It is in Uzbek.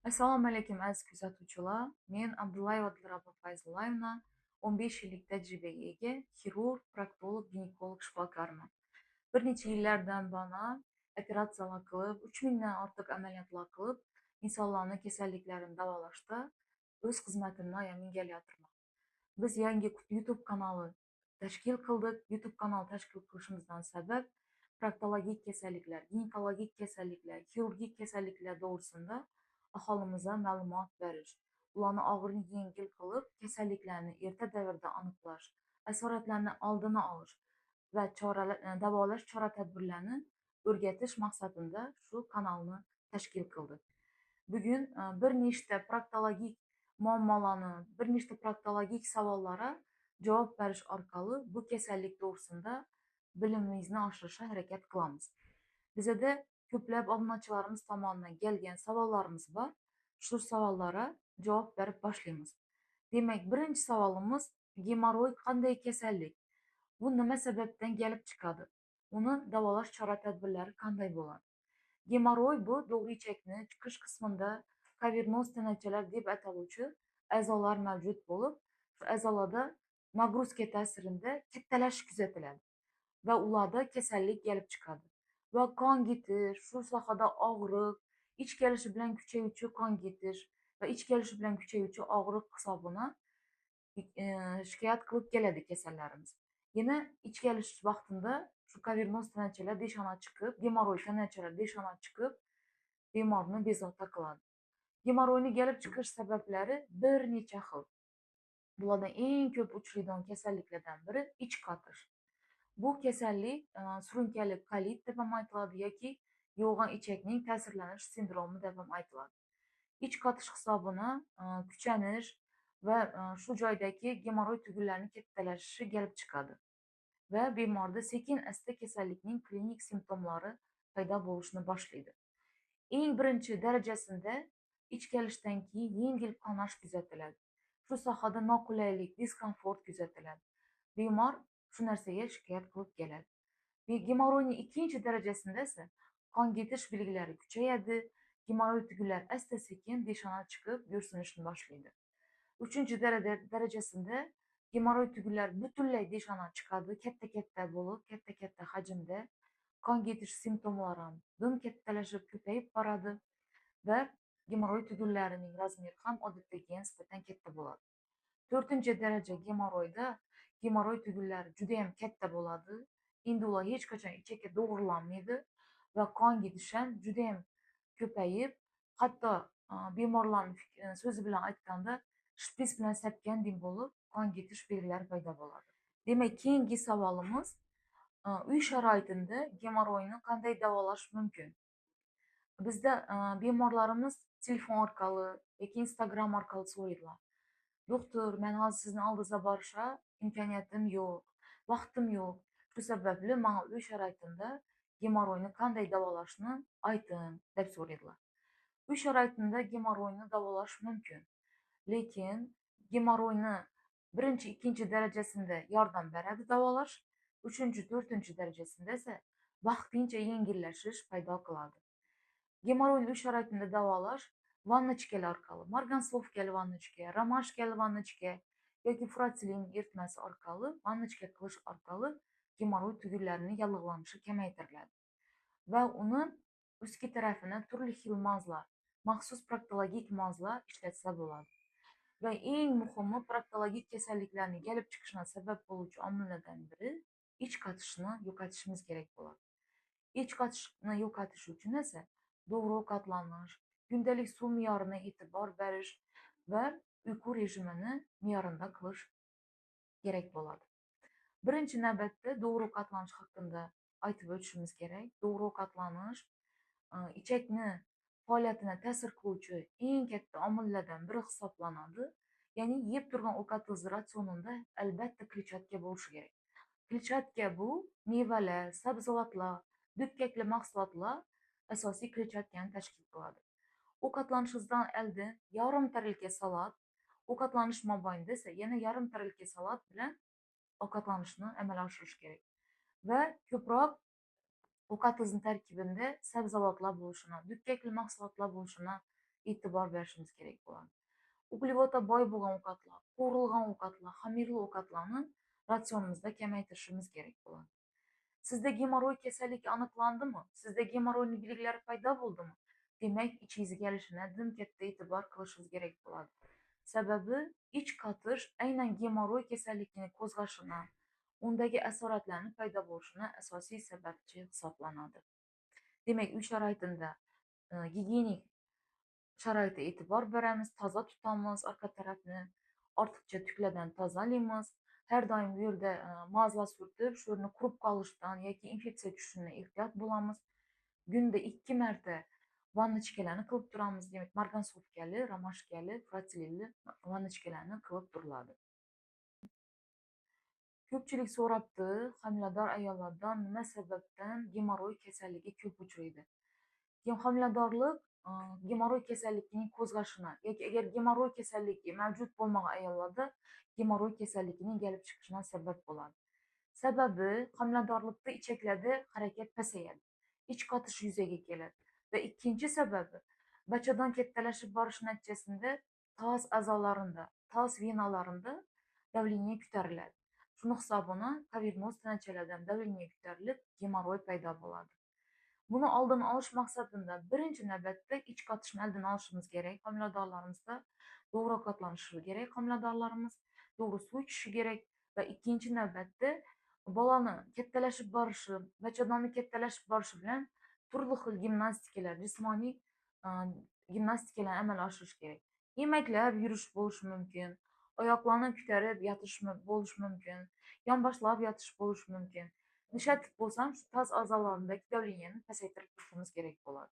Assalomu alaykum, aziz kuzatuvchilar. Men Abdullayeva Dilrabo Fayzullayevna, 15 yillik tajribaga ega xirurg, proktolog, ginekolog shifokorman. Bir necha yillardan buyon operatsiyalar qilib, 3000 dan ortiq amaliyotlar qilib, insonlarning kasalliklarini davolashda o'z xizmatimni ayamay kelayotirman. Biz yangi YouTube kanali tashkil qildik. YouTube kanal tashkil qilishimizdan sabab proktologik kasalliklar, ginekologik kasalliklar, xirurgik kasalliklar to'g'risida aholimizga ma'lumot berish, ularni og'irini yengil qilib, kasalliklarni erta davrda aniqlash, asoratlarni oldini olish va choralar, davolash chora tadbirlarini o'rgatish maqsadida shu kanalni tashkil qildik. Bugun bir nechta proktologik muammolarni, bir nechta proktologik savollarga javob berish orqali bu kasallik to'g'risida bilimimizni oshirishga harakat qilamiz. Bizada ko'plab obunachilarimiz tomonidan kelgan savollarimiz bor. Shu savollarga javob berib boshlaymiz. Demak, birinchi savolimiz: gemoroy qanday kasallik? Bu nima sababdan kelib chiqadi? Uni davolash chora tadbirlari qanday bo'ladi? Gemoroy bu to'g'ri ichakni chiqish qismida kavernoz tanachalar deb ataluvchi a'zolar mavjud bo'lib, shu a'zolarda нагрузка ta'sirida kattalashish kuzatiladi va ularda kasallik kelib chiqadi. Va qon ketish, shu sohada og'riq, ich kelishi bilan kuchayuvchi qon ketish va ich kelishi bilan kuchayuvchi og'riq hisobini shikoyat qilib keladi kasallarimiz. Yana ich kelish vaqtida shu kavernoz tanachalar deshona chiqib, gemoroy tanachalar deshona chiqib, bemorni bezovta qiladi. Gemoroyni kelib chiqish sabablari bir necha xil. Bulardan eng ko'p uchraydigan kasalliklardan biri ich qotish. Bu kasallik surunkali kolit deb ham aytiladi yoki yo'g'on ichakning ta'sirlanish sindromi deb ham aytiladi. Ich qotish hisobini kuchanish va shu joydagi gemoroy tugunlarining kattalashishi kelib chiqadi va bemorda sekin asta kasallikning klinik simptomlari paydo bo'lishni boshlaydi. Eng birinchi darajasida ich kelishdan keyin yengil qonash kuzatiladi. Shu sohada noqulaylik, diskomfort kuzatiladi. Bemor shu narsaga shikoyat qilib keladi. Gemoroyning ikkinchi darajasida esa qon ketish belgilari kuchayadi, gemoroy tugunlar asta sekin deshona chiqib yo'rsinishni boshlaydi. Uchinchi darajasida gemoroy tugunlar butunlay deshona chiqadi, katta-katta bo'lib, katta-katta hajmda qon ketish simptomlari ham dim kattalashib ko'payib boradi va gemoroy tugunlarining razmeri ham odatdagiga nisbatan katta bo'ladi. To'rtinchi daraja gemoroyda gemoroy tugunlari juda ham katta bo'ladi. Endi ular hech qachon ichakka to'g'rilanmaydi va qon ketish ham juda ham ko'payib, hatto bemorlarning so'zi bilan aytganda shpris bilan sepgandek bo'lib qon ketish belgilari paydo bo'ladi. Demak, keyingi savolimiz: uy sharoitida gemoroyni qanday davolash mumkin? Bizda bemorlarimiz telefon orqali yoki Instagram orqali so'raydilar. Doktor, men hozir sizni oldingizga borishga imkoniyatim yo'q, vaqtim yo'q. Shu sababli menga uy sharoitida gemoroyni qanday davolashni ayting deb so'raydilar. Uy sharoitida gemoroyni davolash mumkin. Lekin gemoroyni birinchi, ikkinchi darajasida yordam beradi davolash, uchinchi, to'rtinchi darajasida esa vaqtincha yengillashish paydo qiladi. Gemoroyni uy sharoitida davolash vannochkalar orqali, margansovkali vannochka, romashkali vannochka yoki furatsilin eritmasi orqali vannochka qilish orqali gemoroy tugunlarining yallig'lanishi kamaytiriladi. Va uni ustki tarafini turli xil mazlar, maxsus proktologik mazlar ishlatsa bo'ladi. Va eng muhimi, proktologik kasalliklarning kelib chiqishiga sabab bo'luvchi omillardan biri ich qotishni yo'qotishimiz kerak bo'ladi. Ich qotishni yo'qotish uchun esa to'g'ri ovqatlanish, kundalik suv me'yorini e'tibor berish va uyqu rejimini me'yorida qilish kerak bo'ladi. Birinchi navbatda to'g'ri ovqatlanish haqida aytib o'tishimiz kerak. To'g'ri ovqatlanish ichakni faoliyatini ta'sir qiluvchi eng katta omillardan biri hisoblanadi. Ya'ni yeb turgan ovqatingiz ratsionida albatta kletchatka bo'lishi kerak. Kletchatka bu mevalar, sabzavotlar, dukkakli mahsulotlar asosiy kletchatkani tashkil qiladi. Ovqatlanishingizdan oldin yarim tarelka salat, ovqatlanish mobaynida esa yana yarim tarelka salat bilan ovqatlanishni amalga oshirish kerak. Va ko'proq ovqatingizni tarkibida sabzavotlar bo'lishini, dukkakli mahsulotlar bo'lishini E'tibor berishimiz kerak bo'ladi. Uglevodga boy bo'lgan ovqatlar, qovurilgan ovqatlar, xamirli ovqatlarni ratsionimizda kamaytirishimiz kerak bo'ladi. Sizda gemoroy kasalligi aniqlandimi? Sizda gemoroyning belgilari paydo bo'ldimi? Demak, ichingiz kelishini dim katta e'tibor qilishingiz kerak bo'ladi. Sababi ich qatish aynan gemoroy kasalligini qo'zg'ashini, undagi asoratlarni paydo bo'lishini asosiy sababchi hisoblanadi. Demak, uy sharoitida gigiyenik sharoitga e'tibor beramiz, toza tutamiz orqa tarafni, ortiqcha tuklardan tozalaymiz. Har doim bu yerda mazla surtib, shu yerni qurib qolishidan yoki infeksiya tushishidan ehtiyot bo'lamiz. Kunda 2 marta vannochkalarni qilib turamiz. Demak, margansovkali, romashkali, fratsilili vannochkalarni qilib turiladi. Ko'pchilik so'rabdi, homilador ayollardan nima sababdan gemoroy kasalligi ko'p uchraydi? Homiladorlik gemoroy kasalligining qo'zg'ashini yoki agar gemoroy kasalligi mavjud bo'lmagan ayollarda gemoroy kasalligining kelib chiqishidan sabab bo'ladi. Sababi homiladorlikda ichaklarda harakat pasayadi, ich qotish yuzaga keladi va ikkinchi sababi bachadon kattalashib borishi natijasida toz a'zolarida, toz venalarida давление ko'tariladi. Shuni hisobini kavernoz tanachalardan давление ko'tarilib, gemoroy paydo bo'ladi. Buni oldini olish maqsadida birinchi navbatda ich qotishni oldini olishimiz kerak. Homiladorlarimizda to'g'ri ovqatlanishi kerak, homiladorlarimiz to'g'ri suv ichishi kerak va ikkinchi navbatda bolani kattalashib borishi, bachadonni kattalashib borishi bilan turli xil gimnastikalar, jismoniy gimnastikalarni amalga oshirish kerak. Emaklab yurish bo'lishi mumkin, oyoqlarni ko'tarib yotish bo'lishi mumkin, yonboshlab yotish bo'lishi mumkin. Nishatib bo'lsam, shu toz a'zolarimdagi давлениeni pasaytirib turishimiz kerak bo'ladi.